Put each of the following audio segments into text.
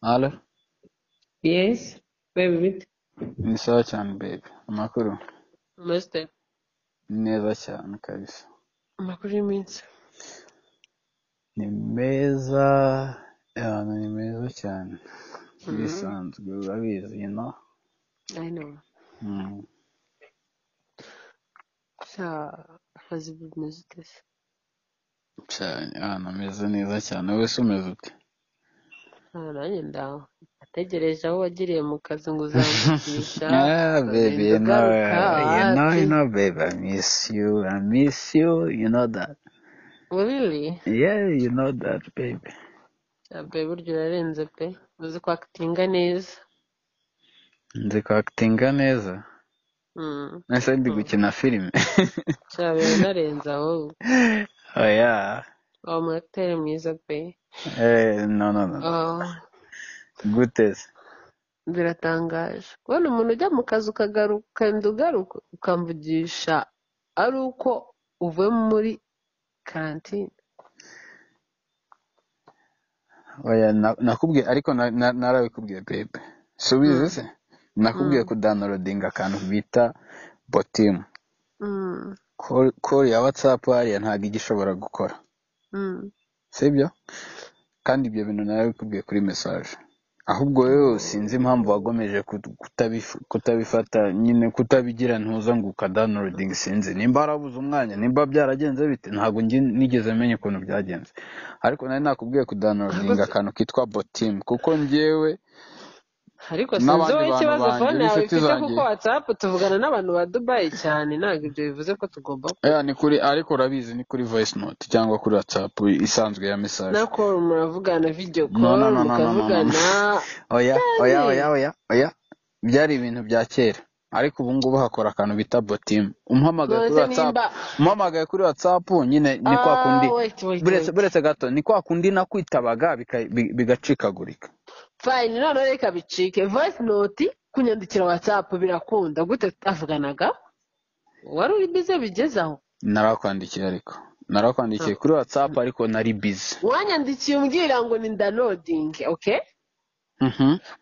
Halo, Yes, baby bite? Ni sawa cyane baby. Amakuru Umeze? Ni neza cyane kabisa. Amakuru y'iminsi. Ni meza, abantu ni meza cyane. Bisanzwe urabizi, you know? I know. Sha, akazi bimeze ute se? Cyane, ahantu ameze neza cyane. Wowe se umeze ute? Ah, nanjye ndaho. Nategereje aho wagiriye mu kazi ngo uzamvugisha, Ah, baby, ukarinda you know, ugaruka, you know, you wapi? know, baby, I miss you. I miss you. You know that. Really? Yeah, you know that, baby. Sha, baby, burya urarenze pe. Uzi kwakitinga neza. Nzi kwakitinga neza. Nese ndi gukina filime. Sha, biranarenze ahubwo. Oya. Wa mu acteur mwiza pe. Eh, no, no, no, no. Oh, Gute se? Biratangaje. Kubona umuntu ujya mu kazi ukagaruka, ukagenda ugaruka, ukamvugisha ari uko uvuye muri karantine. Oya, nakubwiye ariko narabikubwiye baby. Subizi se? Nakubwiye kudownloadinga akantu bita Botim. Call ya WhatsApp hariya ntabwo ijya ishobora gukora. Sibyo? Kandi ibyo bintu narabikubwiye kuri message. Ahubwo wowe sinzi impamvu wagomeje kutabifata nyine kutabigira ntuza ngo ukadownloading, sinzi nimba warabuze umwanya, nimba byaragenze bite, ntabwo nigeze menya ukuntu byagenze, ariko nari nakubwiye kudownloading Ariko akantu kitwa Botim kuko njyewe ariko sinzi n'abandi wowe bantu ikibazo banjye phone yawe n'inshuti ifite zanjye kuko WhatsApp tuvugana n'abantu ba Dubai cyane, ntabwo ibyo bivuze ko tugomba ya ni kuri, ariko urabizi ni kuri voice note cyangwa kuri WhatsApp isanzwe ya message. Na call muravugana, video No, no, call no, no, no, no, no. mukavugana. Oya, oya, Cyane. oya, oya, oya, byari ibintu bya kera, ariko ubu ngubu hakora akantu bita Botim. Umuhamagaye None kuri se WhatsApp, nimba umuhamagaye kuri WhatsApp nyine ni kwa kundi, wait, wait, buretse wait. buretse gato, ni kwa kundi nakwitabaga bigacikagurika. Fine, none reka bicike. Voice note kunyandikira WhatsApp birakunda gute tutavuganaga? Wari uri busy bigeze aho? Narakwandikiye, ariko narakwandikiye kuri WhatsApp, ariko nari busy. Wanyandikiye umbwira ngo ni downloading, okay?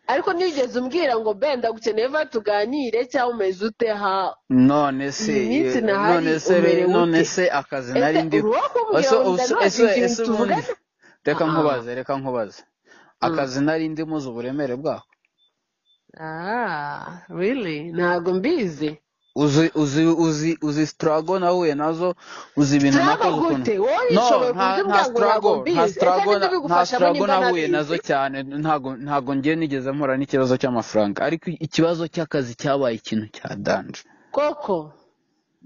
Ariko ntigeze umbwira ngo ben ndagukeneye va tuganire cyangwa umeze ute ha None se iyi minsi nahari none se umerewe none ute? se akazi nari Ese ndi uri uwo kumbwira ese ngo ese downloading ese ibintu ese ubundi tuvugana? reka Ah. nkubaze, reka nkubaze, akazi nari ndimo uzi uburemere bwako? Ah, really? Ntabwo mbizi. Uzi uzi uzi uzi struggle nahuye nazo, uzi ibintu Struggle nakoze ukuntu gute? Wowe no wishoboye ku nta buryo nta umbwira ngo ntabwo struggle, nta mbizi. Ese struggle nibyo nta bigufashamo struggle nimba nahuye nazo nabizi? cyane, ntago ngiye nigeze mpura n'ikibazo cy'amafaranga, ariko ikibazo cy'akazi cyabaye ikintu cya danger. Koko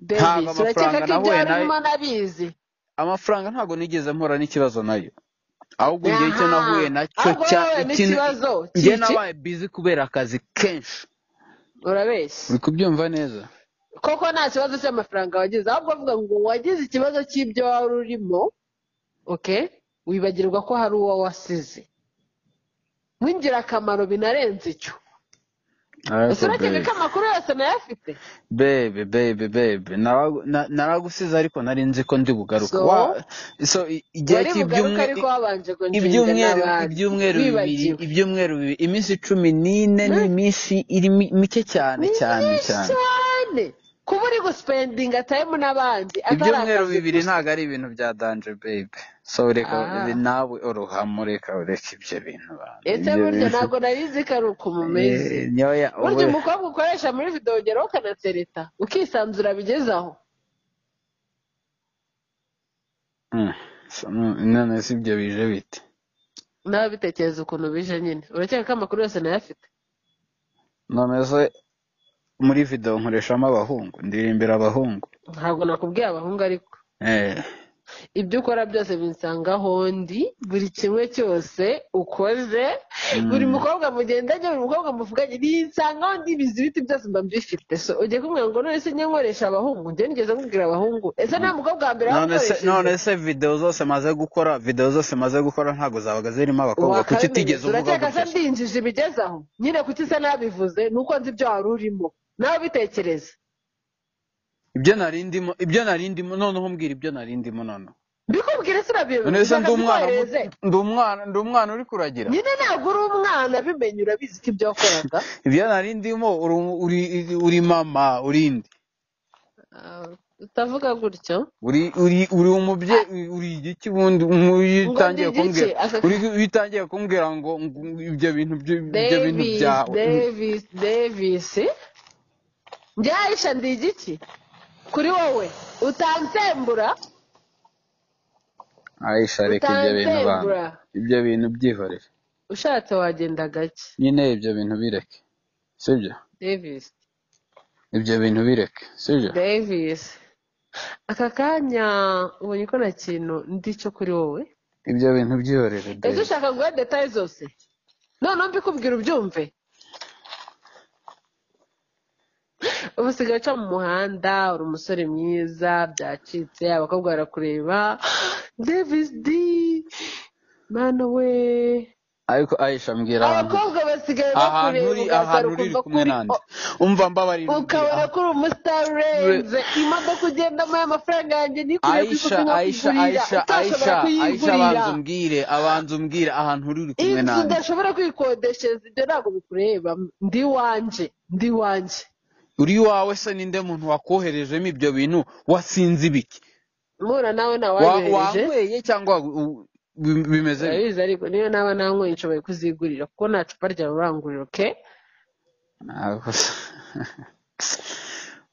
Ntago Davis, urakeka amafaranga ko ibyo nahuye wari nayo, urimo nabizi? amafaranga ntago nigeze mpura n'ikibazo nayo, ahubwo ngiye icyo Aha, nahuye nacyo ahubwo cya wowe ikintu n'ikibazo ngiye cy'iki? nabaye busy kubera akazi kenshi. Urabeshya. Uri kubyumva neza? Koko nta kibazo cy'amafaranga wagize, ahubwo avuga ngo wagize ikibazo cy'ibyo wari urimo, okay? Wibagirwa ko hari uwo wasize. W'ingirakamaro binarenze icyo. Ese Ariko urakeka baby, ko amakuru yose nayafite? baby, baby, baby, naragusize ariko nari nzi ko ndi bugaruka. So So igihe wari bugaruke cy'ibyumwe ariko wabanje kunshinga ibyumweru n'abandi ibyumweru bibiri, wibagiwe. ibyumweru bibiri, iminsi 14 ni iminsi iri mike cyane Ni cyane myinshi cyane. cyane kuba uri gusipendinga time n'abandi atari Ibyumweru akazi bibiri gusa. ntabwo ari ibintu bya danger baby. So reka nawe uruhamo, reka ureke ibyo bintu bantu. Ese Ibyo burya bintu ntabwo nari nzi ko ari uko mumeze. Nyoya Burya ubu umukobwa ukoresha muri video ugeraho ukanatereta ukisanzura bigeze aho. So, none se ibyo bije bite? Nawe bitekereza ukuntu bije nyine. Urakeka ko amakuru yose nayafite? None se muri video nkoreshamo abahungu, ndirimbira abahungu. Ntabwo nakubwiye abahungu ariko. Ibyo ukora byose binsanga aho ndi, buri kimwe cyose ukoze, buri mukobwa mugendanye, buri mukobwa muvuganye, binsanga aho ndi, bizi ibiti byose mba mbifite. So ugiye kumbwira ngo none se njye nkoresha abahungu, njye nigeze nkubwira abahungu. Ese nta mukobwa wa mbere None se wagukoresheje? none se video zose maze gukora, video zose maze gukora ntago zabaga zirimo abakobwa, kuki Wakabimenye. utigeze uvuga Urakeka se gutyo? ndinjije ibigeze aho? Nyine kuki se nabivuze? Nuko nzi ibyo wari urimo. Nawe bitekereza. Ibyo nari ndimo, ibyo nari ndimo, noneho mbwira ibyo nari ndimo noneho. Mbikubwire se urabiyobewe? None se Ushaka ndi umwana mbikohereze? ndi umwana uri kuragira? Nyine ntabwo uri umwana, bimenye, urabizi ko ibyo wakoraga. Ibyo nari ndimo, uri mama, uri nde? Ah, utavuga gutyo. Uri umubyeyi, uri igiki ubundi? Iyo Ngo ndi utangiye igiki? kumbwira Aka iyo utangiye kumbwira ngo ibyo bintu Davis, byawe. Davis, Davis, njye Aisha ndi igiki kuri wowe? Utansembura. Aisha, reka ibyo bintu bana. Utansembura. Ibyo bintu byihorere. Ushatse wagenda gake. Nyine ibyo bintu bireke, sibyo? Davis. Ibyo bintu bireke, sibyo? Davis, aka kanya ubonye ko nta kintu ndi cyo kuri wowe. Ibyo bintu byihorere. Ese Davis. ushaka nguhe détails zose noneho mbikubwira ubyumve? Ubu usigaye uca mu muhanda uri umusore mwiza, byacitse, abakobwa barakureba. Davis D, mana we! Ariko Aisha, mbwira ahantu Abakobwa basigaye ahantu bakureba uri ugasara ahantu uri ukumva ko kumwe uri nande. Umva, mbabarira, umbwire ukabona ahantu ko uri umusitari urenze. Imodoka ugendamo y'amafaranga yanjye nikuriye ku Aisha, isoko Aisha, nkakugurira, Aisha, utashobora Aisha, Aisha, kuyigurira. abanza umbwire ahantu uri kumwe Inzu nande. udashobora kwikodeshereza, ibyo ntabwo bikureba. Ndi iwanjye, ndi iwanjye. Uri iwawe se ninde muntu wakoherejemo ibyo bintu? Wasinze ibiki? Mpura nawe ntawanyohereje. Wanyweye cyangwa bimeze bite? Urabizi ariko niyo naba nanyweye nshoboye kuzigurira, kuko nta cupa ryawe urangurira, okay? Ntabwo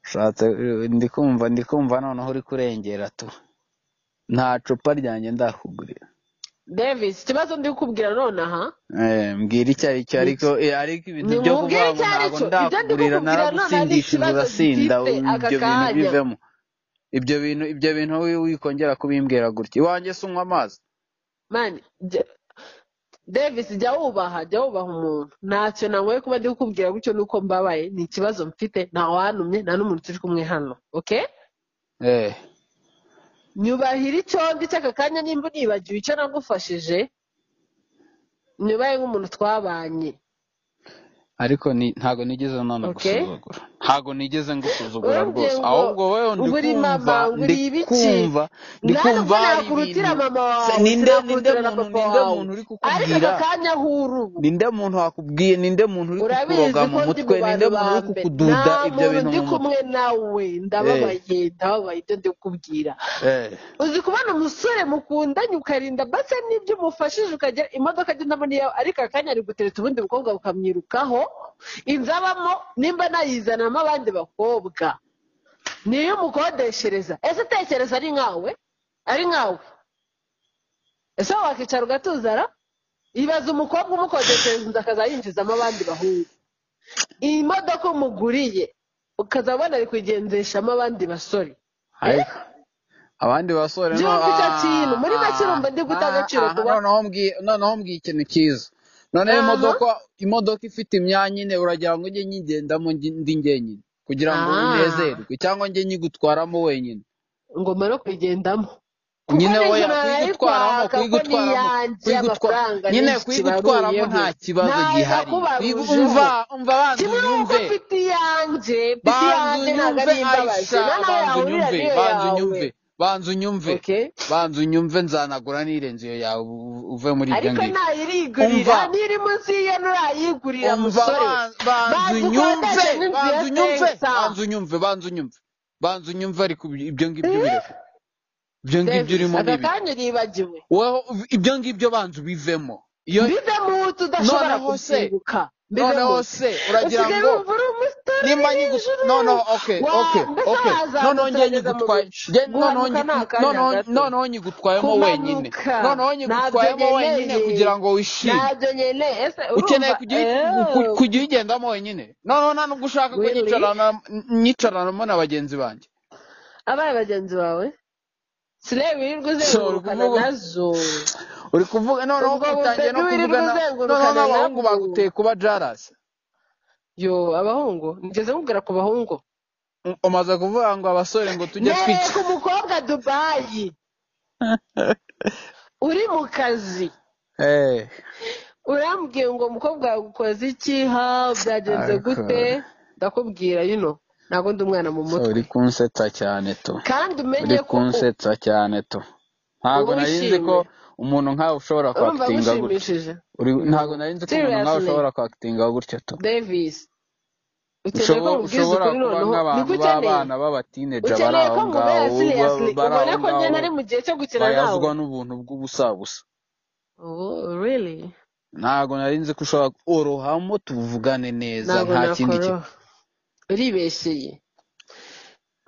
ushatse, ndi kumva noneho uri kurengera tu. Nta cupa ryanjye ndakugurira. Davis, ikibazo ndi kukubwira nonaha Mbwira icyo ari cyo. Ni Ariko ariko ibintu ni byo nkubwire kuvuga ngo icyo ari ntabwo cyo. Ibyo ndi ndakugurira, kukubwira nonaha ni naragutsindishije ikibazo urasinda, mfite aka ibyo bintu kanya. bivemo. Ibyo bintu wikongera kubimbwira gutya. Iwanjye se unywa amazi? Man, Davis, jya wubaha umuntu. Ntacyo nanyweye. Kuba ndi kukubwira gutyo nuko mbabaye, ni ikibazo mfite, nta wantumye, nta n'umuntu turi kumwe hano, okay? Eh. Nyubahira icyo ndi cy'aka kanya. Nimba unibagiwe icyo nagufashije, nyubahe nk'umuntu twabanye. Ariko ni ntago nigeze Okay. nanagusuzugura, ntago nigeze ngusuzugura Urambwiye rwose. ngo Ahubwo wowe ndi ngo uri mama, kumva ngo ndi uri ibiki. kumva ndi Nta kumva nubwo hari nakurutira ibintu mama Se, wawe, ninde sinakurutira na muntu papa ninde wawe, muntu uri ariko aka kukubwira? kanya aho uri ubu, Ninde muntu wakubwiye? Ninde muntu uri urabizi kukuroga mu ko ndi mu mutwe? Ninde bantu ba muntu uri mbere. kukududa Nta ibyo muntu bintu ndi mu mutwe? kumwe nawe. Ndababaye, ndababaye ibyo ndi kukubwira. Uzi kubona umusore mukundanye ukarinda base n'ibyo umufashije, ukagera imodoka agendamo niyawe, ariko akanya ari gutereta ubundi bukobwa bukamwirukaho, inzu abamo nimba nayizanamo abandi bakobwa niyo umukodeshereza. Ese tekereza ari nkawe, ese wowe wakicara ugatuzara? Ibaza umukobwa umukodeshereza inzu akazayinjizamo abandi bahungu, iyi modoka umuguriye ukazabona ari kuyigenzeshamo abandi basore. Ariko abandi basore no Byumva icyo kintu. Muri make urumva ndi guta agaciro kuba Noneho mbwiye ikintu cyiza noneho. Imodoka ifite imyanya ine, uragira ngo njye nyigendamo ndi njyenyine kugira ngo unezerwe, cyangwa njye nyigutwaramo wenyine? Ngomba no kuyigendamo kuko Nyine n'ejo oya, kuyigutwaramo narayitwaka ko ni kuyigutwaramo iyanjye, amafaranga nyine n'iki kuyigutwaramo kibaruyeho nta kibazo ntayo gihari. nakubarujeho. Umva, banza Kimwe n'uko unyumve. mfite iyanjye, mfite Banza iyanjye, ntabwo unyumve ari imbabazi. Aisha, Na nawe banza yahurira unyumve, n'iyo banza yawe. unyumve, banza unyumve. Okay. Banza unyumve, nzanagura n'irenze iyo yawe, uve muri ibyo Ariko ngibyo. ntayirigurira. Umva. N'iri munsi y'iyo nturayigurira. Umva. Musore we, Banza banza unyumve. ukodeshe n'inzu ya Banza unyumve. 500. Banza unyumve, banza unyumve, banza unyumve. Ariko ibyo ngibyo bireke, ibyo ngibyo Davis, urimo aka ni ibiki? kanya uribagiwe. Wowe ibyo ngibyo banza ubivemo iyo. Mbive mu tudashobora Noneho se kubyibuka, mbive noneho mu se uragira usigaye ngo wumva uri umusitari nimba nyigu hejuru. Noneho okay. Wa Okay. mbese Okay, noneho wazamutse njye urageza mu nyigutwaye bicu njye noneho guhanuka ni akanya noneho gato. Noneho nyigutwayemo wenyine. Kumanuka Noneho ntabyo nyigutwayemo wenyine nkeneye. kugira ngo wishime. Ntabyo nkeneye. Ese Ukeneye urumva kujya kujya uyigendamo wenyine? Noneho nta nubwo ushaka ko Really? nyicaranamo na bagenzi banjye? Abaye bagenzi bawe sire wirirwa So uri uzengurukana kuvuga nazo? Uri kuvuga noneho Ubwo utangiye no bubebe wirirwa kuvuga noneho uzengurukana n'abahungu nabwo? baguteye kuba jealous. Yo, abahungu? Nigeze nkubwira ku bahungu? Umaze kuvuga ngo abasore ngo tujye twica. Nereka umukobwa Dubayi uri mu kazi. Urambwiye ngo umukobwa yagukoze iki? Ha, byagenze Ariko gute? Ndakubwira, ntabwo ndi umwana mu So mutwe. uri kunsetsa cyane tu. Kandi Uri umenye ko kunsetsa cyane tu. Ntabwo Wowe nari nzi ko wishime. umuntu nkawe ushobora Urumva kwakitinga gutya. gushimishije? Ntabwo nari nzi ko umuntu nkawe Seriously, ushobora kwakitinga gutya tu. Davis, ukeneye ko nkubwiza Ushobora ukuri kuba noneho? nk'abantu Niko ukeneye? b'abana b'abatineja bari Ukeneye aho ko nkubera ngaho, seriously, bari aho ubone ko njye ngaho nari mu gihe cyo gukina nawe? bayazwa n'ubuntu bw'ubusabusa. Oh, really? Ntabwo nari nzi ko ushobora orohamo tuvugane neza Ntabwo nta kindi kintu. nakoroha, uribeshyeye.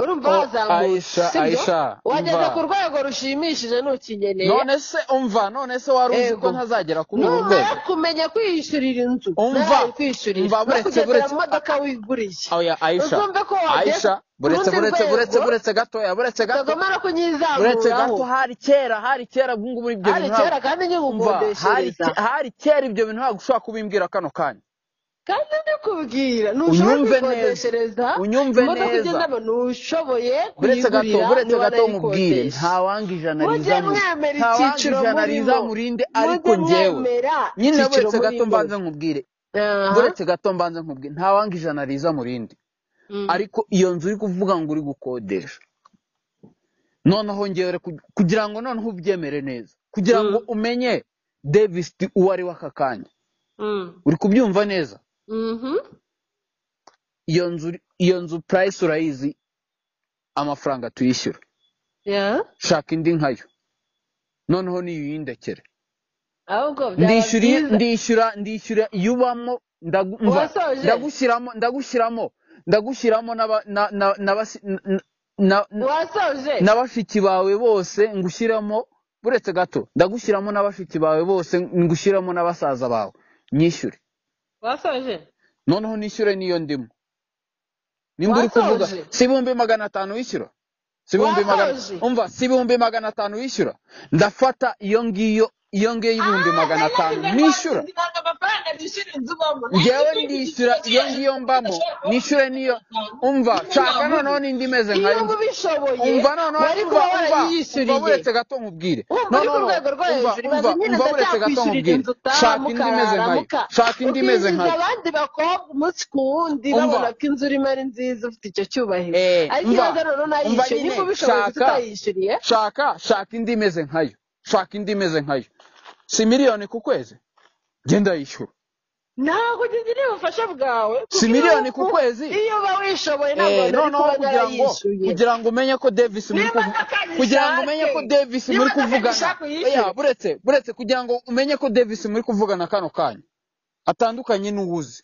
Urumva Oh, wazamutse, Aisha, sibyo? Aisha, Wageze umva. ku rwego rushimishije, ntukinyeneye. None se umva, none se wari uzi ko Ego. ntazagera kuri uru Numara rwego? kumenya kwiyishyurira inzu, Umva, narayikwishyurira, umva, no buretse, kugendera buretse, mu modoka wiguriye, oya Aisha, uzumve ko wageze Aisha, ku buretse, rundi buretse, buretse, rwego, buretse gatoya, buretse gato, utagomba no buretse kunyizamuraho. gato, hari kera, hari kera, ubu ngubu ibyo Hari bintu ntabwo, kera kandi umva, nkigukodeshereza. hari kera ibyo bintu ntabwo ushobora kubimbwira kano kanya. Kandi ndikubwira, ntushobora Unyumve neza, kwikodeshereza unyumve imodoka neza. ugendamo, ntushoboye Buretse gato, kuyigurira, buretse gato nkubwire, ntiwanayikotesha. ntawanga ijana Mujye riza mu, mwemera ntawanga icyiciro ijana riza murimo, murinde, ariko mujye njyewe mwemera nyine icyiciro buretse gato murimo. mbanze nkubwire, Aha. buretse gato mbanze nkubwire, ntawanga ijana riza murinde, ariko iyo nzu uri kuvuga ngo uri gukodesha, noneho ngewe kugira ngo noneho ubyemere neza, kugira ngo umenye Davis D uwo ari we aka kanya, uri kubyumva neza? Mhm. Iyo nzu price urayizi, amafaranga tuyishyura, Yeah. shaka indi nkayo, noneho niyuyindekere. Ahubwo byaba Ndishyura, byiza ndishyura, ndishyura iyo ubamo, umva, wasoje. ndagushyiramo, ndagushyiramo, ndagushyiramo n'aba na na na basi- na na Wasoje. na bashiki bawe bose ngushyiramo, buretse gato, ndagushyiramo na bashiki bawe bose ngushyiramo na basaza bawe, nyishyure. Wasoje. Noneho nishyure niyo ndimo. Nimba uri kuvuga Wasoje. si 500,000 wishyura, si ibihumbi magana, Wasoje. umva, si 500,000 wishyura, ndafata iyo ngiyo, iyo ngiyo y'ibihumbi Ah, magana nari atanu nagize ngo nishyura. ntabwo amafaranga nishyura inzu ubamo. Nari Ngewe nzi ko ndishyura igiciro cyo iyo hejuru ngiyo mbamo, udashobora kubona nishyure niyo, 500,000 umva, n'ubwo shaka wabuze. noneho n'indi imeze Iyo nkayo. uba ubishoboye Umva noneho, wari umva, kuba umva, umva, warayiyishyuriye. buretse gato nkubwire. Wumva uri ku Noneho rwego rwo umva, hejuru, ibaze umva, nyine umva, buretse gato ndacakwishyurira nkubwire, inzu utaha shaka indi imeze mukarara nkayo, shaka indi imeze ukinjiza nkayo. abandi bakobwa umunsi ku wundi, Umva, babona ko inzu urimo ari nziza, ufite icyo cyubahiro. Ariko umva, ibaze noneho umva nayishyuye, nyine, niba ubishoboye kuki shaka, utayishyuriye? shaka, shaka indi imeze nkayo, shaka indi imeze nkayo. Si miliyoni ku kwezi, genda yishyura. Ntabwo ngiye ubufasha bwawe, kuko Si iyo miliyoni ku kwezi. iyo uba wishoboye ntabwo nari Noneho kuba kugira ngo, narayishyuye. kugira ngo umenye ko Davis muri N'imodoka kugira ngo umenye ko nyishake, Davis muri n'imodoka kuvugana, nyishake oya, uyishyure. buretse, buretse, kugira ngo umenye ko Davis muri kuvugana kano kanya atandukanye n'uwuzi.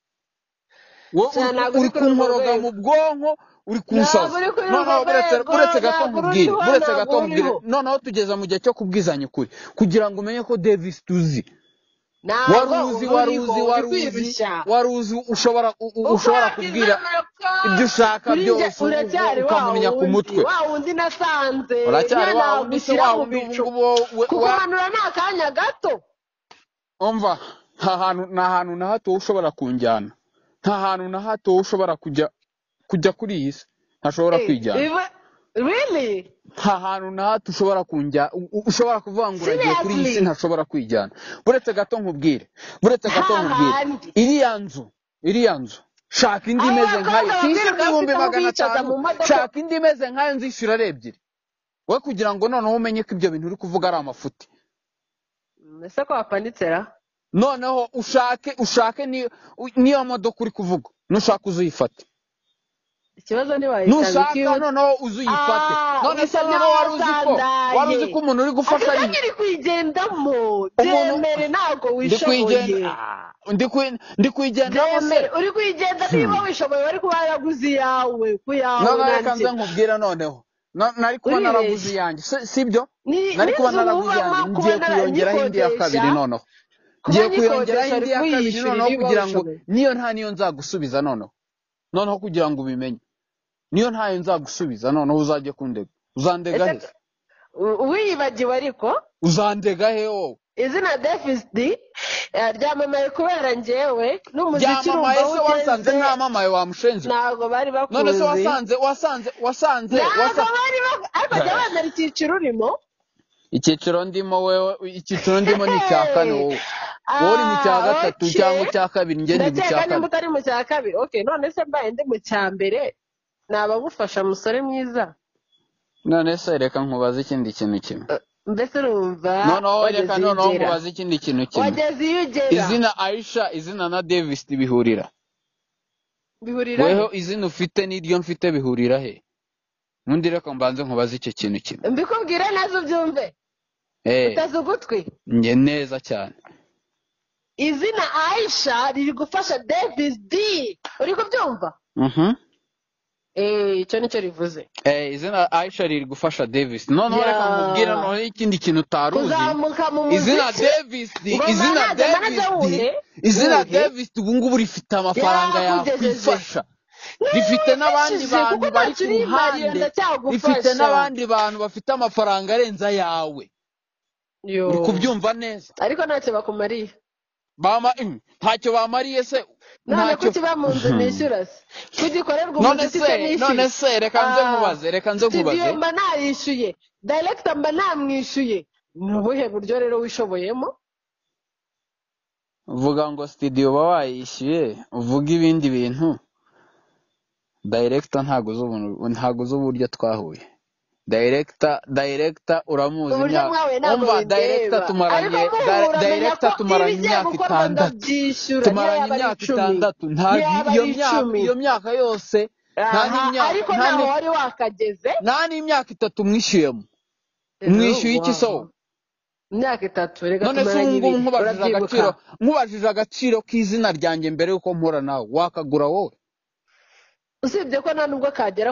Wowe Cyane, ntabwo uri uri kuri urwo kunkoroga rwego. mu bwonko, uri Ntabwo kunsaza. uri kuri urwo Noneho buretse, rwego, buretse gato ntabwo nkubwire, uriho, buretse ntabwo gato nkubwire. uriho. Noneho tugeza mu gihe cyo kubwizanya ukuri, kugira ngo umenye ko Davis tuzi. Wari Ntabwo uzi, uba wari uriho, uzi, uri wari uzi, kwirushya. wari uzi, ushobora Uko ushobora kubwira wakizamuka ibyo ushaka kuri njye, byose, uracyari wa ukamumenya ku wundi, mutwe. wa wundi nasanze, Uracyari niyo wa wundi se, nagushyira wa mu wundi ubu bicu. ngubu wowe Kuguhanura ni akanya gato. Umva, nta hantu, nta hantu na hato wowe ushobora kunjyana, nta hantu na hato wowe ushobora kujya kuri iyi si ntashobora kwijyana. Really? Nta hantu na hato ushobora kunjya, ushobora kuvuga ngo uragiye kuri iyi si Seriously? ntashobora kwijyana. Buretse gato nkubwire, buretse gato nkubwire, Hahandi. iriya nzu, iriya nzu, shaka indi Abo imeze bakobwa nkayo, babwirwa sishyurwa bafite ibihumbi aho magana bicaza atanu, mu modoka. shaka indi imeze nkayo nzishyura ari ebyiri. We kugira ngo noneho umenye ko ibyo bintu uri kuvuga ari amafuti. Ese ko wapanitse ra? Noneho ushake, ushake niyo modoka uri kuvuga, nushaka uzuyifate. Ikibazo ntiwayisanga Nushaka ikiwe. noneho uzuyifate. Ah, None se bisa noneho wari uzi ko, wari uzi nkaho ko umuntu uri gufasha ari akakiri kuyigendamo, umuntu byemere ntabwo ndi wishoboye. kuyigenda, ndi kuyigendamo se. Byemere uri kuyigenda, niba wishoboye wari kuba yaraguze iyawe, ku yawe Noneho reka nze nanjye. nkubwire noneho. Nari kuba naraguze Uribeshya. iyanjye, sibyo? Nari kuba N'inzu naraguze wubamo iyanjye, kuba ngiye kuyongeraho indi ya kabiri nyikodesha, noneho. kuba Ngiye kuyongeraho nyikodesha indi uri ya kabiri kuyishyurira noneho niba kugira ngo wishoboye. niyo nta niyo nzagusubiza noneho. Noneho kugira ngo ubimenye. Niyo ntayo nzagusubiza noneho uzajye kundega. Uzandega Ese he? wiyibagiwe ariko Uzandega he wowe? Izina Davis D ryamamaye kubera njyewe n'umuziki urumva Ryamamaye aho se wasanze ugeze, ntamamaye wa mushenzi we? ntabwo bari None se bakuzi. wasanze, wasanze, wasanze, Ntabwo bari ariko jya wemera icyiciro urimo. Icyiciro ndimo wewe, icyiciro ndimo ni icya kane wowe. Wowe uri mu cya Ah, gatatu okay. cyangwa icya kabiri, njye ndi mu cya Ndakeka nimba kane. utari mu cya kabiri. Okay, none se mbaye ndi mu cya mbere nabagufasha musore mwiza? None se reka nkubaze ikindi kintu kimwe. Mbese urumva Noneho wageze reka iyo noneho ugera, nkubaze ikindi kintu kimwe. Wageze iyo ugera. Izina Aisha, izina na Davis bihurira Bihurira he? Weho izina ufite n'iryo mfite bihurira he? Ubundi reka mbanze nkubaze icyo kintu kimwe. Mbikubwire neza ubyumve. Uteze ugutwi. Njye neza cyane. Izina Aisha riri gufasha Davis D, uri kubyumva? Icyo nicyo rivuze. Izina Aisha riri gufasha Davis. Noneho reka nkubwire noneho ikindi kintu utari uzi. Kuzamuka mu Izina muziki. Davis D, Ngo izina manager, Davis manager D, wuhe? izina Wuhe? Davis ubu ngubu rifite amafaranga Yarakugejeje. yakwifasha. Rifite n'abandi Narifashije, bantu kuko bari ntacyo ku urimariye, ruhande, ndacyagufasha. rifite n'abandi bantu bafite amafaranga arenze ayawe. Yo. Uri kubyumva neza? Ariko ntacyo bakumariye. Ntacyo bamariye se? None Ntacyo. kuki ba mu nzu nishyura se? Kugikorerwa None umuziki se se, nishyuye? none se reka nze nkubaze, reka nze nkubaze. Studio mba narishyuye, director mba namwishyuye. Ni ubuhe buryo rero wishoboyemo? Uvuga ngo studio uba wayishyuye, uvuga ibindi bintu. Director ntago uzi ubuntu, ntago uzi uburyo twahuye. Director uramuzi Uburyo imyaka. mwahuye ntabwo Umva, bindeba. director tumaranye, Ariko muhura menya director ko tumaranye ibigiye imyaka gukorwa 6. ndabyishyura, niyo Tumaranye yaba ari imyaka 10. 6. Nta Niyo yaba iyo ari myaka, 10. iyo myaka yose, nta Aha, n'imyaka, ariko nta ntaho ni- wari wakageze. nta n'imyaka 3 mwishyuyemo. Mwishyuye iki se wowe? Imyaka 3, reka None se tumaranye ubu ngubu 2. nkubajije Urabyibuka? agaciro, nkubajije agaciro k'izina ryanjye mbere yuko mpura nawe, wakagura wowe? Usibye ko nta nubwo kagera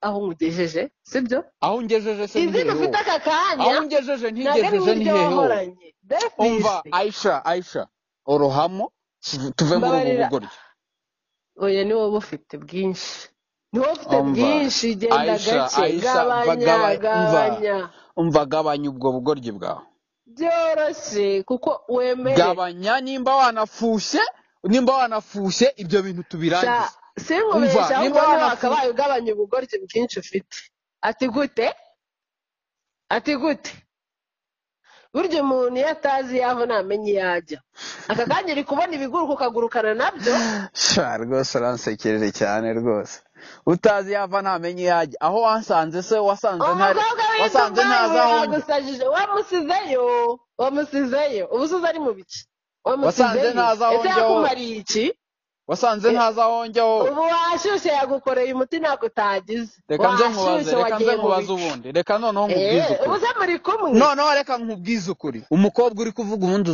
aho nkugejeje, sibyo? Aho ungejeje se ni Izina hehe ufite wowe? aka kanya, Aho ungejeje ntabwo ari ntigejeje ni nk'iryo hehe wowe? wahoranye. Davis. Umva Aisha, Aisha, orohamo tuve muri ubu Mbabarira. bugoryi. Oya, ni wowe ufite bwinshi. Ni wowe ufite Umva, bwinshi, genda Aisha, gake, Aisha, gabanya, umva, gabanya. umva, gabanya ubwo bugoryi bwawe. Byoroshye kuko wemere. Gabanya nimba wanafushye, nimba wanafushye ibyo bintu tubirangize. Sinkubeshya, Umva, ahubwo nimba niwe wanafu- wakabaye ugabanya ubugoryi bwinshi ufite. Ati gute? Ati gute? Burya umuntu iyo atazi yaho ntamenye iyo ajya. Aka kanya uri kubona ibiguruka ukagurukana nabyo. Sha rwose uransekeje cyane rwose. Utazi yava ntamenye iyo ajya. Aho wansanze se wasanze ntari, Umukobwa w'i wasanze Dubai ntazi aho njya. yagusajije, wamusizeyo, wamusizeyo. Ubu se ari mu biki? Wasanze Wamusizeyo. ntazi aho Ese njya wowe. yakumariye iki? Wasanze ntazi aho njya wowe. Ubu washyushye yagukoreye umuti ntabwo utagize. Reka nze nkubaze, Washyushye reka nze wagiye mu nkubaze bicu. ubundi. Reka noneho nkubwize ukuri. Ubu se muri kumwe? Noneho reka nkubwize ukuri. Umukobwa uri kuvuga ubundi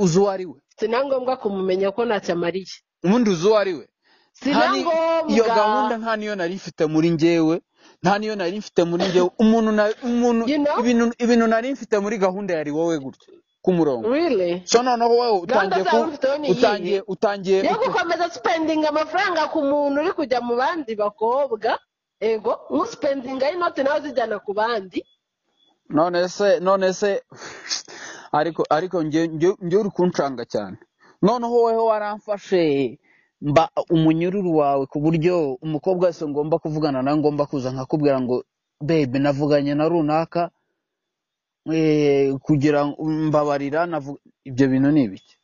uzi uwo ari we. Sina ngombwa kumumenya ko ntacyo amariye. Ubundi uzi uwo ari we. Sina Nta ni- ngombwa. Iyo gahunda nta niyo nari mfite muri njyewe. Nta niyo nari mfite muri njyewe. Umuntu na, umuntu, You know? ibintu nari mfite muri gahunda yari wowe gutya ku murongo. Really? So noneho wowe Gahunda utangiye zawe ku, ufite ni iyihe? utangiye, utangiye, Yo gukomeza spending amafaranga ku muntu uri kujya mu bandi bakobwa. Ego, nkuspendinga y'inoti nawe zijyana ku bandi. None se, none se, ariko nge uri kuncanga cyane. Noneho wowe waramfashe mba umunyururu wawe ku buryo umukobwa wese ngomba kuvugana nawe ngomba kuza nkakubwira ngo babe navuganye na runaka, kugira ngo mbabarira, ibyo bintu ni ibiki?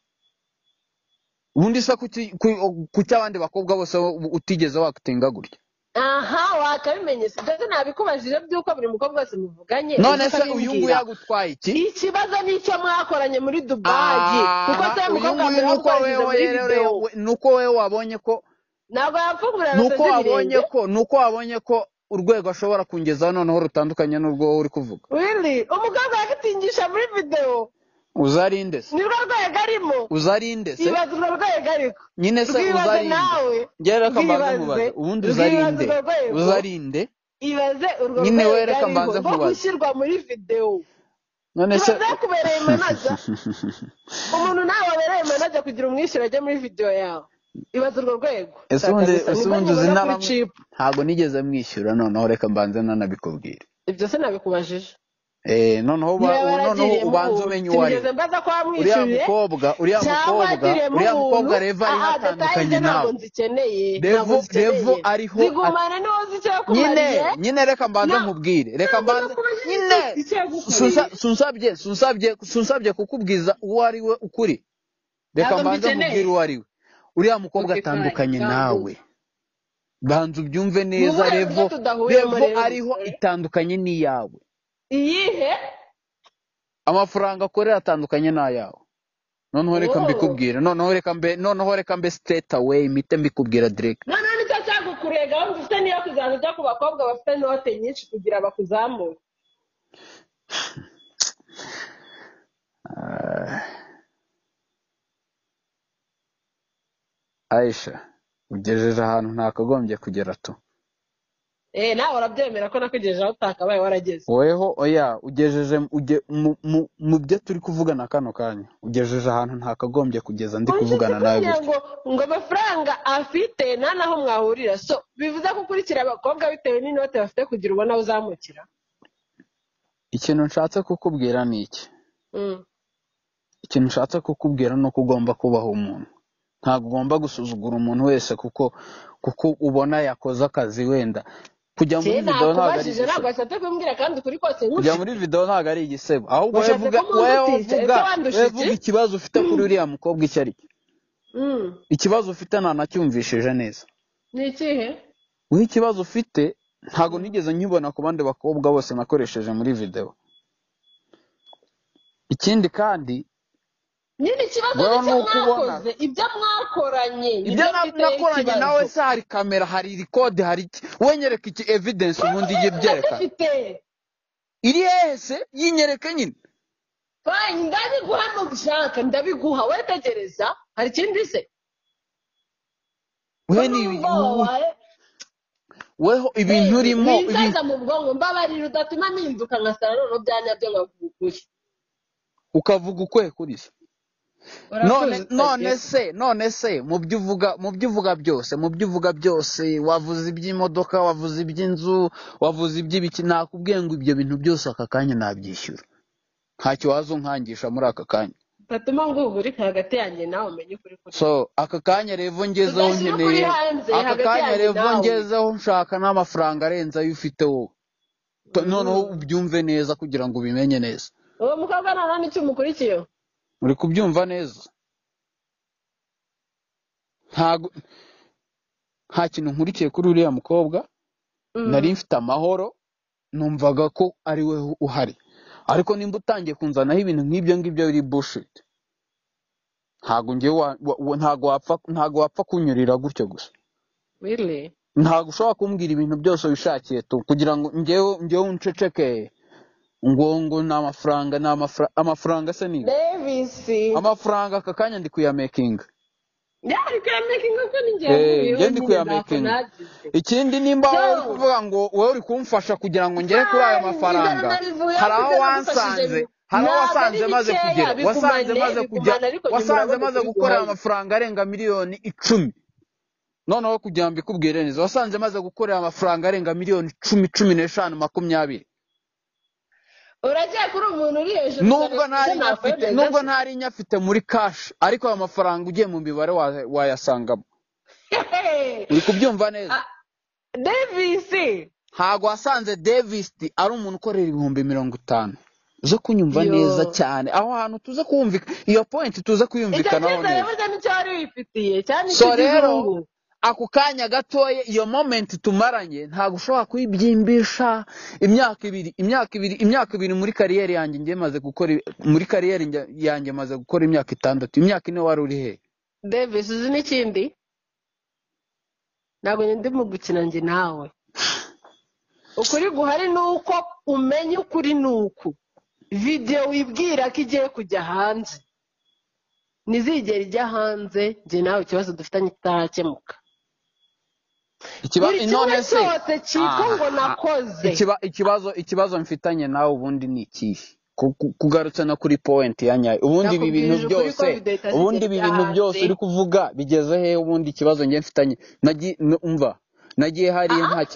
Ubundi se kuki abandi bakobwa bose utigeze wakutinga gutya? Aha, wakabimenye se? Ndetse nabikubajije by'uko buri mukobwa wese muvuganye, None uzi se uyu nguyu ukabimbwira. yagutwaye iki? Ikibazo ni icyo mwakoranye muri Dubai. Kuko se Aha, uyu mukobwa nguyu mbere nuko wagukoresheje wewe muri rero, video. we, nuko wewe wabonye ko Ntabwo yafungura nuko rose wabonye z'ibirenge. ko, nuko wabonye ko urwego ashobora kungezaho noneho rutandukanye n'urwo wowe uri kuvuga. Really? Umukobwa yagutingisha muri video. Uzarinde se? Nirwo rwego arimo. Uzarinde se? Ibaze urwo rwego ariko. Nyine se Rwibaze uzarinde? nawe. Njye reka mbanze Rwibaze. nkubaze. Ubundi Rwibaze uzarinde? urwo rwego. Uzarinde? Ibaze urwo Nyine rwego we reka ariho mbanze rwo nkubaze. gushyirwa muri video. None se Ibaze yakubereye manager. Umuntu nawe wabereye manager kugira umwishyure ajye muri video yawe. Ibaze urwo rwego. Ese ubundi, Kabisa, ese nibwo ubundi uzi nkibona nara kuri chip. Ntabwo nigeze mwishyura, noneho reka mbanze nanabikubwire. Ibyo se nabikubajije. Noneho Niba noneho waragiriyemo ubanze ubuntu. umenye uwo ari we. Sinigeze mbaza ko Uriya wamwishyuriye. mukobwa, uriya Cyangwa mukobwa, wagiriyemo uriya mukobwa ubuntu. Reva ariho Aha, atandukanye details ntabwo nawe. nzikeneye. Ntabwo Revo, nzikeneye. Revo ariho Zigumane niwo uzi icyo yakumariye. Nyine, nyine reka mbanze Na- nkubwire. Reka Ntabwo mbanze nakubajije nyine icyo yagukoreye. sunsabye kukubwiza uwo ari we ukuri. Reka Ntabwo mbanze mbikeneye. nkubwire uwo ari we. Uriya mukobwa Okay, fine. atandukanye Ntabwo. nawe. Banza ubyumve Mu neza, buhe Revo, buryo tudahuyemo Revo rero ariho musore? itandukanye n'iyawe. Iyihe? Amafaranga akorera atandukanye n'ayawe. Noneho reka mbikubwire, noneho reka mbe straight away mpite mbikubwira direct. Noneho nicyo cyagukuriye gahunda ufite niyo kuzaza ujya ku bakobwa bafite inote nyinshi kugira bakuzamure. Aisha, ugejeje ahantu ntakagombye kugera tu. Nawe urabyemera ko nakugejeje aho utakabaye warageze. Weho oya, ugejeje mu byo turi kuvugana kano kanya, ugejeje ahantu ntakagombye kugeza ndi kuvugana nawe gutya. Ngo amafaranga afite nta naho mwahurira, so bivuze ko ukurikira abakobwa bitewe n'inote bafite kugira ubona uzamukira. Ikintu nshatse kukubwira ni iki. Ikintu nshatse kukubwira ni uko ugomba kubaha umuntu. Ntabwo ugomba gusuzugura umuntu wese kuko ubona yakoze akazi wenda. Kujya muri video ntabwo ari igisebo. Kujya muri video ntabwo ari igisebo. Ahubwo wowe vuga ikibazo ufite kuri uriya mukobwa icyo ari cyo. Ikibazo ufite ntanacyumvishije neza. Ni ikihe? Wowe ikibazo ufite ntabwo nigeze nkibona ku bandi bakobwa bose nakoresheje muri video. Ikindi kandi nyine ikibazo nicyo mwakoze, ibyo mwakoranye, ibyo nakoranye nawe se hari kamera, hari record, hari iki? Wenyereka iki evidence ubundi igiye byerekana iri hese, yinyereke nyine. Fine, ndabiguha n'ubushaka, ndabiguha, wetegereza. Hari ikindi se? Weho ibintu urimo bizaza mu bwonko, mbabarira udatuma mpinduka nkasara noneho byanyabyo nkavuga ukavuga ukwe kuri se. None se mu byo uvuga byose wavuze iby'imodoka, wavuze iby'inzu, wavuze iby'ibiki, nakubwiye ngo ibyo bintu byose aka kanya nabyishyura. Ntacyo waza unkangisha muri aka kanya. Tatuma ngugurika hagati yanjye nawe umenye ukuri kuri. So aka kanya revo ngezeho nkeneye, aka kanya revo ngezeho nshaka n'amafaranga arenze ayo ufite wowe. Noneho ubyumve neza kugira ngo ubimenye neza. Uwo mukobwa nta n'icyo umukurikiye. Uri kubyumva neza? Nta kintu nkurikiye kuri uriya mukobwa. Nari mfite amahoro, numvaga ko ari we uhari. Ariko nimba utangiye kunzanaho ibintu nk'ibyo ngibyo biri bullshit, ntago wapfa kunyurira gutyo gusa. Really? Ntago ushobora kumbwira ibintu byose wishakiye tu kugira ngo njyewe unceceke. Ngo ni amafaranga, amafaranga se ni Davis. Amafaranga aka kanya ndi kuyamakinga. Ndi kuyamakinga ko ni njye ndi kuyamakinga. Ikindi nimba wowe uri kuvuga ngo wowe uri kumfasha kugira ngo ngere kuri ayo mafaranga, hari aho wansanze, hari aho wasanze maze kugera, wasanze maze gukora amafaranga arenga miliyoni 10. Noneho kugira ngo mbikubwire neza, wasanze maze gukorera amafaranga arenga miliyoni 10, 15, 20. Uragiye kuri umuntu uri hejuru. Nubwo ntari nyafite muri cash, ariko ayo mafaranga ugiye mu mibare wayasangamo. Uri kubyumva neza? Davis ntago wasanze Davis ari umuntu ukorera 50,000. Uze kunyumva neza cyane aho hantu tuze kumvika iyo point, tuze kuyumvikanaho neza. So rero ako kanya gatoye iyo moment tumaranye ntago ushobora kuyibyimbisha. Imyaka ibiri muri kariyeri yanjye ngiye maze gukora, muri kariyeri yanjye maze gukora imyaka 6, imyaka 4 wari uri he? Davis, uzi n'ikindi? Ntabwo ndi mu gukina njye nawe. Ukuri guhari nuko umenye ukuri nuku video wibwira ko igiye kujya hanze nizigera ijya hanze, njye nawe ikibazo dufitanye kitarakemuka. None se ngo nakoze ikibazo mfitanye nawe ubundi ni ikihe? Kugarutse no kuri point ya nyayo, ubundi ibi bintu byose, uri kuvuga bigeze he? Ubundi ikibazo njye mfitanye umva nagiye hariya nta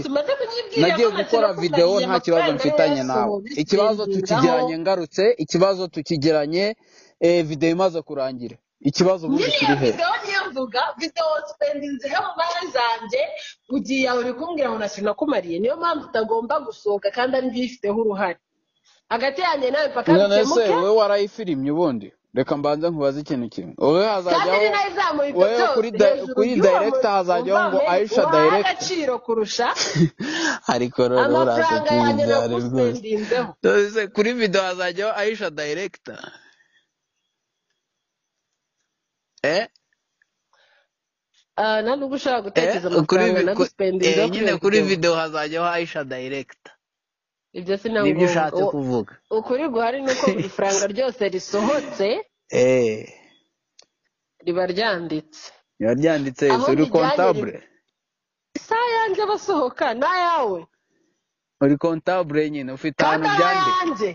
nagiye gukora video nta kibazo mfitanye nawe. Ikibazo tukigiranye ngarutse, ikibazo tukigiranye video imaze kurangira. Ikibazo ubundi kiri he? Video niyo mvuga, video spending ho mu zanjye ugiye aho bikumbwira ngo nakumariye, niyo mpamvu utagomba gusohoka kandi ari bifiteho uruhare hagati yanjye nawe paka bikemuke. None se wowe warayifirimye ubundi? Reka mbanze nkubaze ikintu kimwe. Wowe hazajyaho wowe kuri director hazajyaho ngo Aisha director agaciro kurusha Ariko noneho Amafaranga yanjye urasekeje cyane rwose. naguspendinzeho. None kuri video hazajyaho Aisha director? Eh? Ah, nta nubwo ushobora Eh, gutekereza kuri amafaranga naguspendinzeho kuri nyine iyo kuri video. video hazajyaho Aisha director. Ibyo si na Nibyo ngombwa. ushatse kuvuga. Ukuri guhari ni uko buri faranga ryose risohotse riba ryanditse. Riba ryanditse. Aho Uri ndijyanye comptable? Isaha yanjye abasohoka n'ayawe. Uri comptable nyine, ufite Kandi ahantu byandika. ayanjye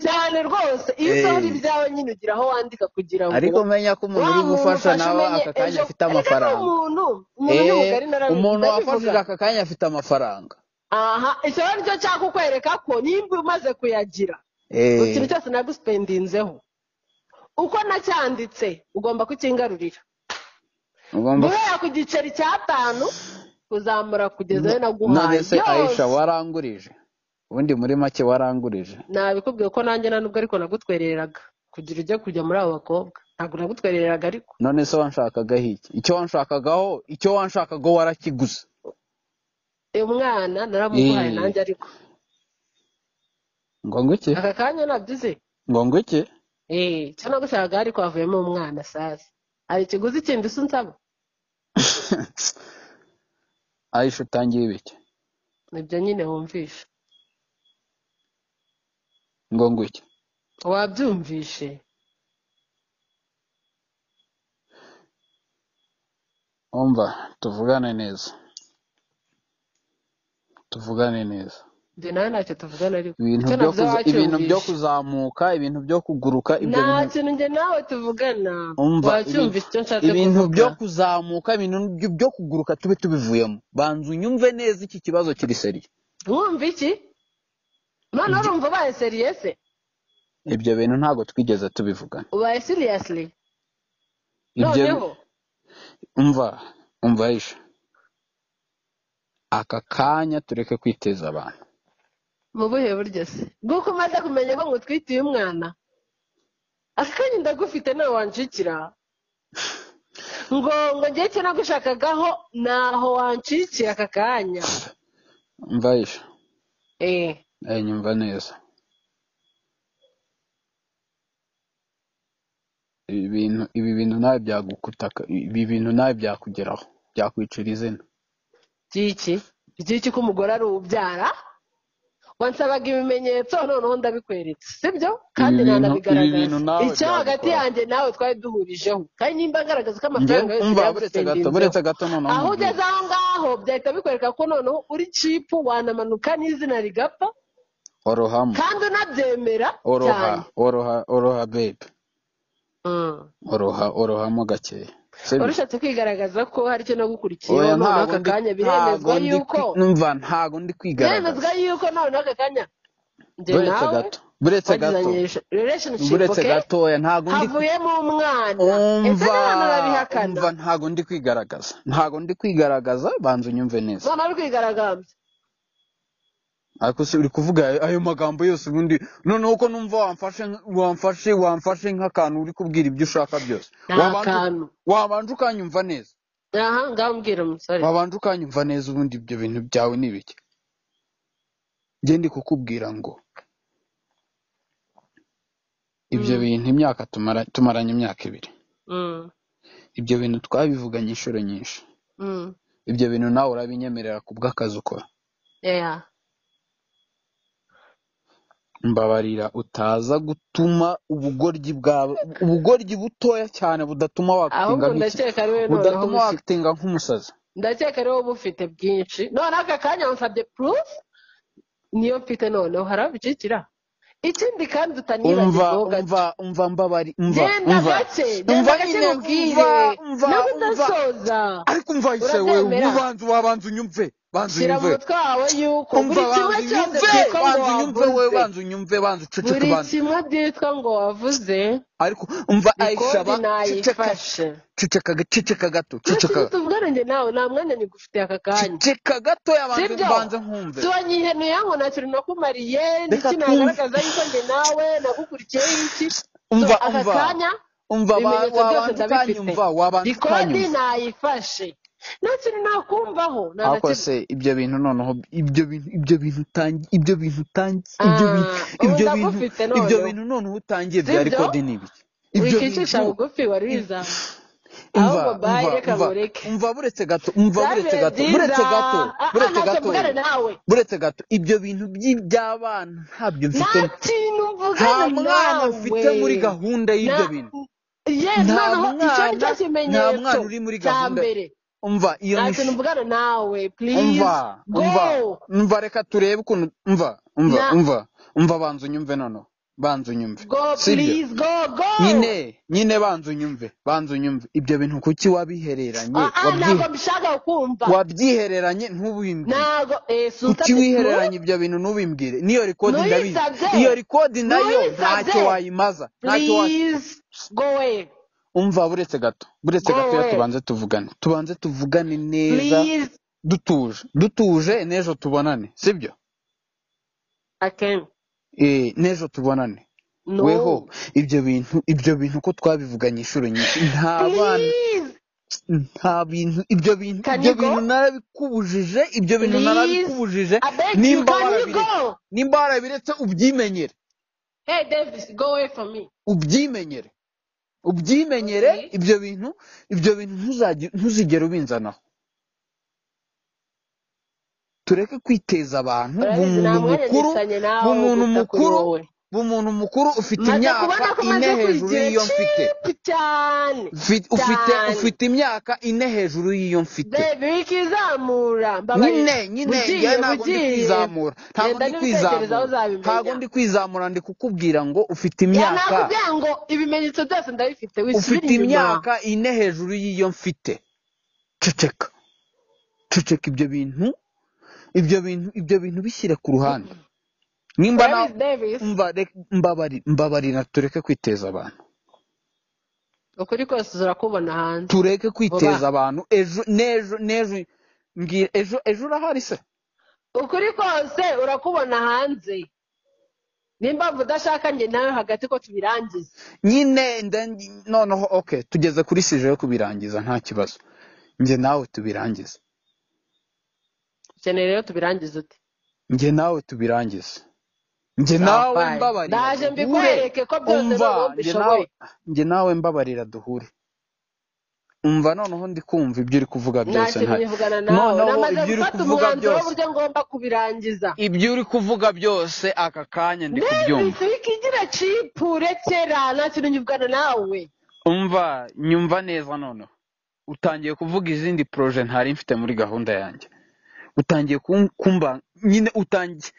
cyane rwose, iyo usohora ibyawe nyine ugira aho wandika kugira ngo Ariko menya ko umuntu wa uri muntu gufasha ufashe nawe umenye aka kanya ejo. afite Erega ni amafaranga. umuntu ni mugari, Umuntu ndabivuga. wafashije aka kanya afite amafaranga. Aha, icyo rero nicyo nshaka kukwereka ko nimba umaze kuyagira, ikintu cyose naguspendinzeho uko nacyanditse ugomba kukingarurira. Ugomba Guhera ku giceri cy'atanu kuzamura kugeza ayo naguhaye None se Aisha, yose. warangurije? Ubundi muri make warangurije. Nabikubwiye ko nanjye nta nubwo ariko nagutwereraga kugira ujye kujya muri abo bakobwa, ntabwo nagutwereraga ariko. None se wanshakagaho iki? Icyo wanshakagaho warakiguze. Uyu mwana naramuguhaye nanjye ariko. Ngo ngwiki? Aka kanya nabyo uzi. Ngo ngwiki? Icyo nagushakaga ariko havuyemo umwana sasa. Hari ikiguzi kindi se unsaba? Aisha, utangiye ibiki? Nibyo nyine wumvishe. Ngo ngwiki? Wabyumvishe. Umva, tuvugane neza. Tuvugane neza. Njye nawe ntacyo tuvugana ariko. Ibintu Icyo byo navuze ibintu byo wacyumvishe. kuzamuka, ibintu byo kuguruka, ibyo Nta bintu kintu njye nawe tuvugana. Umva, Wacyumvishe icyo nshatse ibintu kuvuga. byo kuzamuka, ibintu byo kuguruka tube tubivuyemo. Banza unyumve neza, iki kibazo kiri sérieux. Wumva iki? Noneho urumva ubaye sérieux se? Ibyo bintu ntabwo twigeze tubivugana. Ubaye seriously? Ibyo Noneho umva, umva Aisha. Aka kanya tureke kwiteza abantu. Mu buhe buryo se? Bw'uko umaze kumenya ko ngutwitiye umwana? Aka kanya ndagufite nawe wanshikira. Ngo njye icyo nagushakagaho naho wanshikiye aka kanya. Umva Aisha. Eh. Nyumva neza. Ibi bintu nawe byagukutaka, ibi bintu nawe byakugeraho, byakwicira izina. Byiki? Byiki ko umugore ari ubyara? Wansabaga ibimenyetso noneho ndabikweretse, sibyo? Kandi Ibi bintu nanabigaragaza. nawe Icyo hagati byagukoraho. yanjye nawe twari duhurijeho. Kandi nimba ngaragaza ko Njye amafaranga yose umva, buretse gato, yaguspendinzeho. buretse gato noneho Aho nkubwire. ugeze aho ngaho byahita bikwereka ko noneho uri cheap, wanamanuka n'izina rigapfa Orohamo. kandi unabyemera Oroha, cyane. oroha, oroha babe. Oroha, orohamo gakeya. Sibyo? Wari ushatse kwigaragaza ko hari icyo nagukurikiyeho, Oya, noneho ntago aka ndi kanya ntago biremezwa ndi yuko numva ntago ndi kwigaragaza. Biremezwa yuko noneho aka kanya njye Buretse nawe gato. Buretse gato. twagizanye relationship, Buretse okay? gatoya, ntago ndi Havuyemo umwana. Ese Umva, n'abantu barabihakana? umva, ntago ndi kwigaragaza. Ntago ndi kwigaragaza, banza unyumve neza. Noneho uri kwigaragambya. Ariko se uri kuvuga ayo magambo yose ubundi noneho ko numva wamfashe nk'akantu uri kubwira ibyo ushaka byose. Ni Wabanje akantu. Wabanje ukanyumva neza. Aha ngaho mbwira umusore. Wabanje ukanyumva neza, ubundi ibyo bintu byawe ni ibiki? Njye ndi kukubwira ngo ibyo bintu imyaka tumaranye imyaka 2. Ibyo bintu twabivuganye inshuro nyinshi. Ibyo bintu nawe urabinyemerera ku bw'akazi ukora. Yeah. Mbabarira utaza gutuma ubugoryi bwawe, ubugoryi butoya cyane budatuma wakitinga Ahubwo nk'iki, ndakeka ari wowe noneho budatuma bufite. wakitinga nk'umusazi. Ndakeka ari wowe bufite bwinshi. Noneho aka kanya wansabye proof, niyo mfite noneho hari aho bicikira. Ikindi kandi Umva, utanibagirwaho gato. umva, umva, mbabari, umva, Genda umva, gake, genda umva gake nyine, nkubwire. umva, umva, Nawe umva. udasoza. Ariko umva ise we, Urabyemera? ubanza wabanza unyumve, banza Shyira mu unyumve. mutwe wawe yuko Umva, buri kimwe banza cyose unyumve, byitwa ngo banza unyumve we, wavuze. banza unyumve, banza uceceke, Buri banza. kimwe byitwa ngo wavuze, Ariko umva Aisha, record ba ceceka, nayifashe. ceceka, ceceka gato, Nta ceceka. kintu tuvugana njye nawe, nta mwanya nyigufitiye aka kanya. Ceceka gatoya, banza Sibyo? banza nkumve. Si wanyihenuye ngo nta kintu nakumariye, Reka n'iki twumve. nagaragaza yuko njye nawe nakukurikiyeho iki. So Umva, aka umva. kanya Umva, ibimenyetso byose wabanza ndabifite. ukanyumva, wabanza Record ukanyumva. nayifashe. Nta kintu nakumvaho, nta na Ariko kimwe. se ibyo bintu noneho, ibyo bintu utangiye, ibyo bintu utangiye, Ah, ubu ibyo bintu ndagufite ibyo noneho, bintu noneho utangiye bya sibyo? record ni ibiki? Ibyo Wikicisha bintu bugufi wari wizamuye, umva, ahubwo bayi, umva, reka umva, nkureke. Umva, buretse gato, umva, Byari buretse ibihe gato, byiza. Buretse gato, buretse Ntacyo gato, mvugana nawe. Buretse gato, ibyo bintu by'abana ntabyo Nta mfite, kintu nta mvugana mwana mfite muri nawe. gahunda y'ibyo Na bintu. Yes, Nta noneho icyo ni cyo mwana, nta mwana kimenyetso uri muri cya gahunda. mbere. Umva iyo Nta ni kintu mvugana nawe, please umva, umva, go. Umva, reka turebe ukuntu, umva, umva, Na umva, umva, banza unyumve noneho, banza unyumve, go, sibyo? Please go, go. Nyine banza unyumve, banza unyumve, ibyo bintu kuki wabihereranye, Ntabwo mbishaka kumva. Wabyihereranye ntubimbwire. Ntabwo Kuki sunsabye wihereranye ibyo bintu ntubimbwire? Niyo record ndabizi, ntuyisabye, iyo record nayo ntacyo ntuyisabye. wayimaza, ntacyo wa Please go away, Umva, buretse gato, buretse go gatoya, away, tubanze tuvugane, tubanze tuvugane neza, please. dutuje, dutuje, n'ejo tubonane, sibyo? I can N'ejo tubonane. Weho No. ibyo bintu, ibyo bintu ko twabivuganye inshuro nyinshi, nta bana, Please, nta bintu, ibyo bintu, can ibyo you bintu go? narabikubujije, ibyo bintu Please, narabikubujije. I beg you, Nimba can you warabiretse, go? nimba warabiretse ubyimenyere. Hey Davis, go away from me. Ubyimenyere, ubyimenyere. Okay. Ibyo bintu, ibyo bintu ntuzigere ubinzanaho. Tureke kwiteza abantu. Urabizi nta Bumuntu mwanya mukuru, nifitanye nawe wo bumuntu guta kuri mukuru, wowe. bumuntu mukuru, ufite Maze imyaka kubona ko 4 umaze hejuru kwigira y'iyo mfite. cheap cyane Ufite cyane. ufite imyaka 4 hejuru y'iyo mfite. Baby, wikizamura, mbabarira. Nyine, nyine Bugiye, njyewe ntabwo ndi bugiye. kwizamura, ntabwo Genda ndi n'ibitekerezo aho kwizamura, ntabwo uzabimenya. ndi kwizamura, ndi kukubwira ngo ufite Ya imyaka, nakubwira ngo ibimenyetso byose ndabifite, wisubire ufite inyuma. imyaka 4 hejuru y'iyo mfite. Ceceka, ceceka, ibyo bintu, ibyo bintu, ibyo bintu bishyire ku ruhande. Nimba na Urabizi Davis, umva, mbabarira, tureke kwiteza abantu. Ukuri kose urakubona hanze Tureke vuba. kwiteza abantu. Ejo n'ejo n'ejo, mbwira, ejo, ejo urahari se? Ukuri kose urakubona hanze. Nimba udashaka njye nawe hagati ko tubirangiza. Nyine noneho okay, tugeze kuri sije yo kubirangiza, nta kibazo, njye nawe tubirangize. Ukeneye rero tubirangize ute? Njye nawe tubirangize, njye Sawa, nawe fine. mbabarira Ndaje duhure. mbikwereke ko byose Umva, noneho njye nawe, mbishoboye. njye nawe mbabarira duhure. Umva, noneho ndi kumva ibyo uri kuvuga Nta byose, kintu nta nkivugana nawe. noneho Namaze ibyo uri gufata kuvuga umwanzuro byose, w'uburyo ngomba kubirangiza. ibyo uri kuvuga byose aka kanya ndi kubyumva. Davis, wikigira cheap, rekera, nta kintu nkivugana nawe. Umva, nyumva neza, noneho utangiye kuvuga izindi projet ntari mfite muri gahunda yanjye, utangiye kumba nyine, utangiye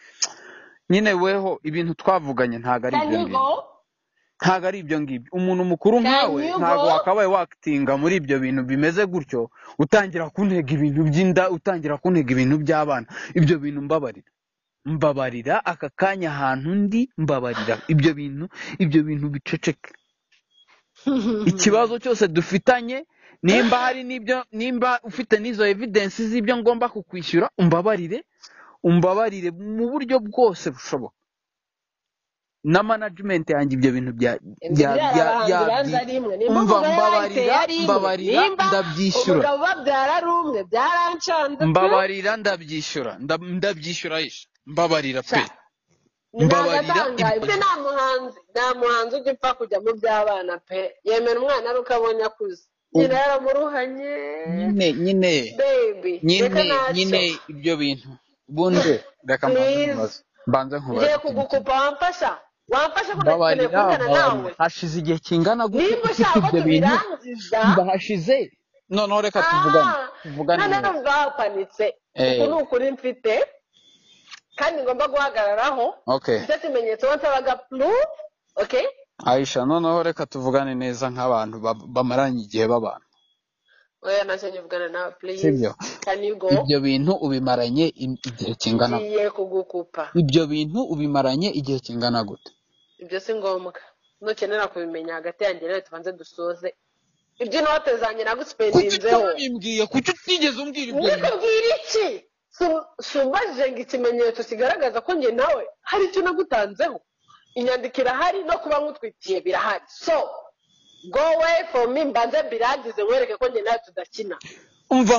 nyine, weho ibintu twavuganye ntabwo ari Can ibyo you ngibyo, go? ntabwo ari ibyo ngibyo. Umuntu mukuru Can nkawe you ntabwo go? wakabaye wakitinga muri ibyo bintu bimeze gutyo, utangira kuntega ibintu by'inda, utangira kuntega ibintu by'abana. Ibyo bintu mbabarira, mbabarira, aka kanya ahantu ndi, mbabarira, ibyo bintu, ibyo bintu biceceke. Ikibazo cyose dufitanye, nimba hari n'ibyo, nimba ufite n'izo evidence z'ibyo ngomba kukwishyura, umbabarire, umbabarire mu buryo bwose bushoboka. Na management yanjye ibyo bintu bya Inzu bya ibyara bya abahanzi bya banza ari imwe, nimba umva, umugore bayiteye mbabarira, ari imwe, mbabarira, nimba ndabyishyura. umugabo ubabyara ari umwe, byarancanze pe. Mbabarira, ndabyishyura, ndabyishyura Aisha, mbabarira Sha, pe, mbabarira. nagatangaye ibyo. Nta muhanzi, nta muhanzi ujya upfa kujya mu by'abana pe. Yemera umwana ari uko abonye akuze, nyina yaramuruhanye. Nyine, nyine, Baby, reka nyine, ntacyo. Nyine ibyo bintu ubundi reka mbanze Please, nkubaze, mbanze nkubaze ngiye ikintu kimwe. kugukupa, wamfasha, wamfasha ko ndakeneye Mbabarira, kuvugana mbabarira, nawe. Hashize igihe kingana gute Nimba ufite ushaka ko ibyo bintu? tubirangiza. Mba hashize, noneho reka tuvugane, tuvugane Noneho neza. numva wapanitse. Uku ni ukuri mfite kandi ngomba guhagararaho. Okay. Nicyo kimenyetso wansabaga, proof, okay? Aisha, noneho reka tuvugane neza nk'abantu bamaranye igihe babana. Oya, ntacyo nkivugana nawe, please. Sibyo? Can you go? Ibyo bintu ubimaranye igihe kingana gute? Ngiye kugukupa. Ibyo bintu ubimaranye igihe kingana gute? Ibyo si ngombwa, nukenera kubimenya hagati yanjye nawe tubanze dusoze iby'inote zanjye Kuki nagusipendinzeho. utabimbwiye? Kuki utigeze umbwira ibyo bintu? Ndikubwira iki? Sumbajije ngo ikimenyetso kigaragaza ko njye nawe hari icyo nagutanzeho, inyandiko irahari, no kuba nkutwitiye birahari. So go away from me, mbanze mbirangize nkwereke ko njye nawe tudakina. Umva,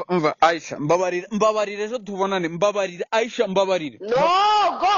umva Aisha, mbabarira, mbabarira, ejo tubonane, mbabarira Aisha, mbabarira. No, go.